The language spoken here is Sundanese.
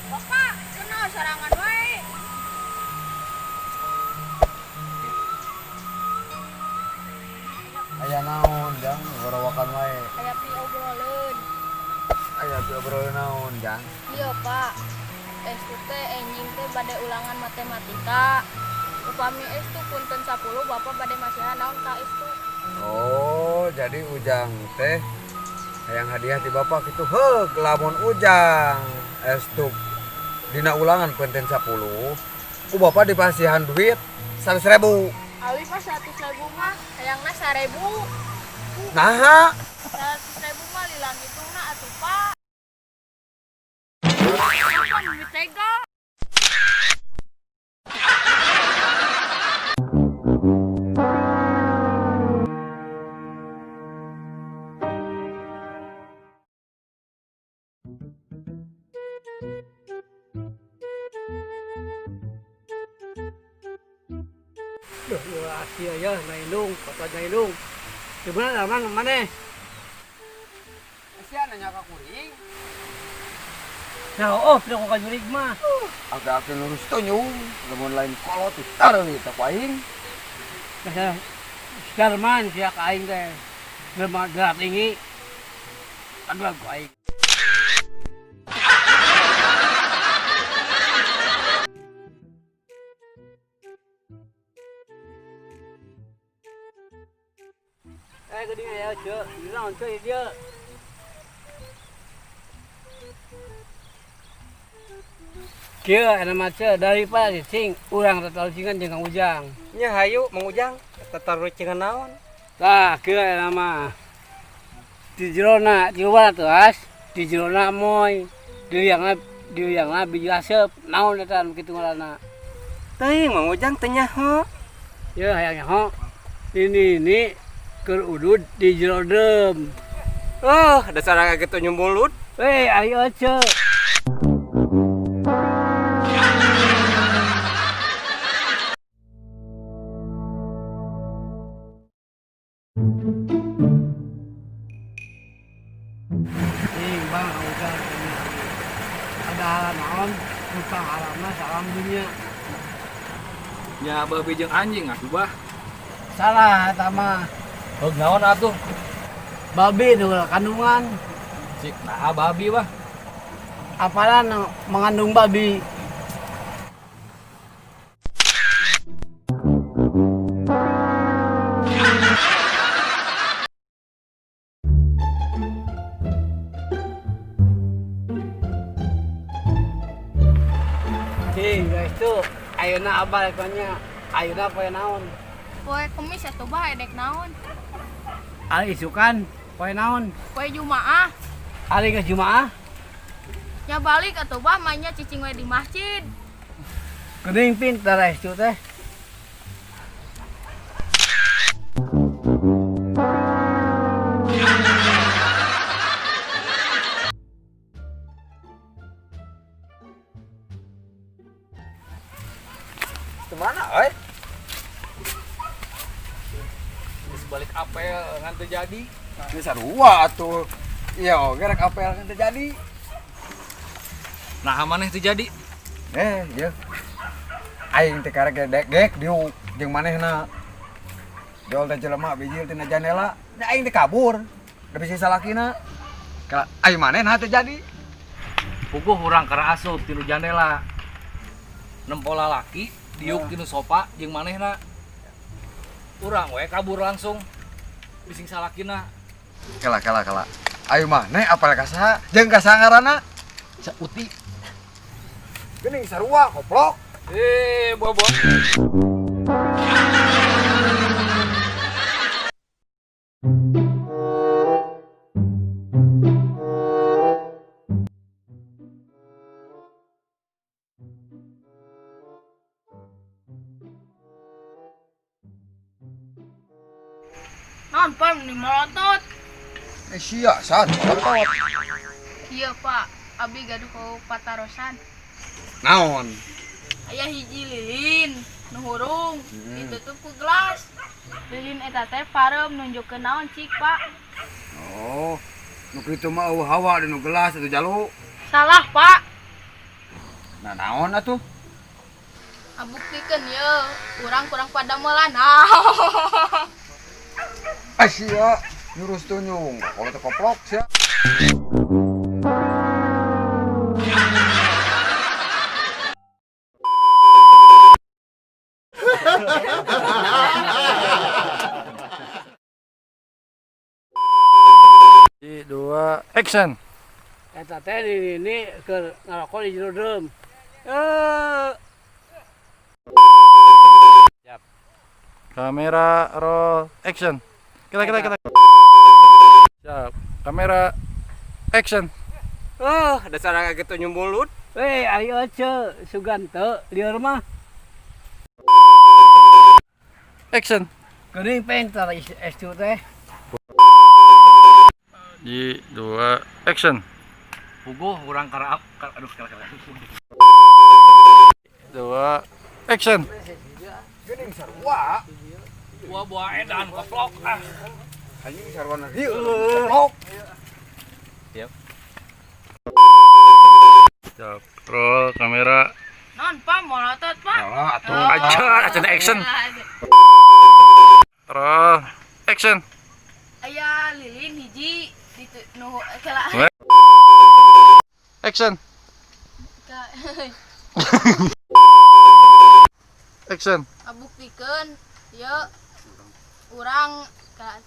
Bapak, kenal sorangan wae. Aya naon, Jang? Gorowakan wae. Aya piobroleun. Aya piobrol naon, Jang? Iya, Pak. Estu teh enjing teh bade ulangan matematika. Upami estu punten 10, Bapak bade masihan naon ka estu? Oh, jadi Ujang teh hayang hadiah ti bapak gitu. Heug, lamun Ujang estu dina ulangan punten 10, ku bapak dipasihan duit 100.000. Awi pas 100.000 mah hayangna 1.000. Naha? 100.000 mah lila ngitungna atuh, Pak. Bapak mimi tega. Duh, Asia ya, nailung, kota nailung. Gimana mang mana? Sia nanya ka kuring. Nah, oh, tidak kau kajurig mah. Agak-agak lurus tonyung, lamun lain kolot taruh teh ku aing. Nah, Darman sia ka aing teh. Jelema darah tinggi. Aduh, ku aing. Eh, geuning aya ceu, naon ceu ieu? Kieu eta mah ceu daripada cicing urang tatarucingan jeung Kang Ujang. Nya hayu Mang Ujang, tatarucingan naon? Tah, kieu eta mah. Di jerona di luar tuas, di jerona moy, di liangna biji aseup, naon eta nu kitu ngaranna? Teuing Mang Ujang teu nyaho. Ye hayang nyaho. Ini ini keur udud di jero deum. Oh, dasar kitu nyumbulut. Weh, ari ece. Nih, Bang, udah ada naon tukang haramna salam dunia. Nya babi jeung anjing atuh bah. Salah eta mah. Heug naon atuh? Babi nu kandungan. Cik naha babi bah. Apalan mengandung babi? Cing, guys tuh, ayeuna abah rek nanya, ayeuna poe naon? Poe Kemis atuh bah edek naon? Ari isukan poe naon? Poe Jumaah. Ari geus Jumaah? Nya balik atuh bah mainnya cicing we di masjid. Geuning pintar estu teh. Kemana, oi? Geus balik apel ngan teu jadi. Ini sarua atuh. Iya, oge rek apel kan teu jadi. Nah, maneh teu jadi. Iya. Aing teh karek gedek-gek diuk jeung manehna. Jol teh jelema bijil tina jandela, nya aing teh kabur. Da bisi salakina. Ka aing manehna teu jadi. Puguh urang keur asup tinu jandela. Nempo lalaki diuk tinu sofa jeung manehna. Urang we kabur langsung. Bising salakina. Kela kela kela. Ayo maneh apal ka saha? Jeung ka saha ngaranna? Uti. Geuning sarua koplok. Eh, buah-buah. Naon Pak ini melotot. Sia san melotot. Iya Pak, abi gaduh ku patarosan. Naon? Aya hiji lilin nu hurung ditutup ku gelas. Lilin eta teh pareum nunjukkeun naon cik Pak? Oh, nu kitu mah eueuh hawa di nu gelas atuh jalu. Salah Pak. Nah naon atuh? Abuktikeun ye, urang kurang padamelan. Ah sia, nyurus tunyung, kalau teh koplok sia. Dua, action. Eta teh di ini keur ngarokok di jero drum. Siap. Kamera roll action. Kita. Siap. Kamera action. Oh, dasar kitu nyumbulut. Weh, ari ece sugan teu lieur mah. Action. Geuning pentar estu teh. Di dua, action. Puguh urang kara aduh kara. Dua, action. Geuning sarua. Buah-buah edan koplok ah. Anjing sarua na dieu. Koplok. Siap. Siap. Roll kamera. Naon Pak melotot Pak? Alah atuh. Aja, aja action. Roll action. Aya lilin hiji nu kela. Action. Action. Abuktikeun ye urang ka.